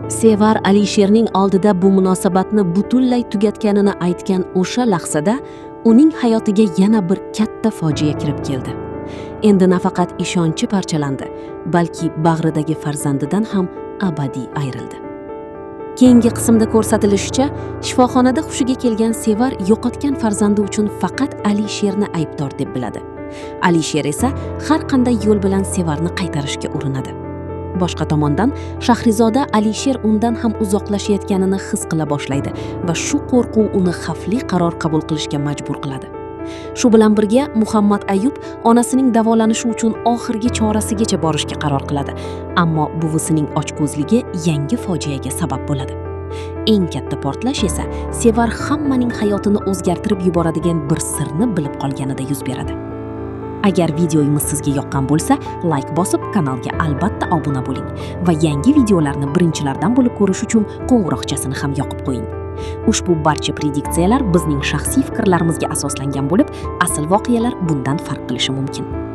Sevar Alisherning oldida bu munosabatni butunlay tugatganini aytgan o'sha lahzada uning hayotiga yana bir katta fojia kirib keldi. Endi nafaqat ishonchi parchalandi, balki bag'ridagi farzandidan ham abadiy ayrildi. Keyingi qismda ko'rsatilishicha, shifoxonada hushiga kelgan Sevar yo'qotgan farzandi uchun faqat Alisherni aybdor deb biladi. Alisher esa har qanday yo'l bilan Sevarni qaytarishga urinadi. Boshqa tomondan, Shahrizoda Alisher undan ham uzoqlashayotganini his qila boshlaydi va shu qo'rquv uni xavfli qaror qabul qilishga majbur qiladi. Shu bilan birga Muhammad Ayub onasining davolanishi uchun oxirgi chorasigacha borishga qaror qiladi, ammo buvisining ochko'zligi yangi fojiaga sabab bo'ladi. Eng katta portlash esa Sevar hammaning hayotini o'zgartirib yuboradigan bir sirni bilib qolganida yuz beradi. Agar videomiz sizga yoqqan bo'lsa, layk bosib, kanalga albatta obuna bo'ling va yangi videolarni birinchilardan bo'lib ko'rish uchun qo'ng'iroqchasini ham yoqib qo'ying. Ushbu barcha prediksiyalar bizning shaxsiy fikrlarimizga asoslangan bo'lib, asl voqealar bundan farq qilishi mumkin.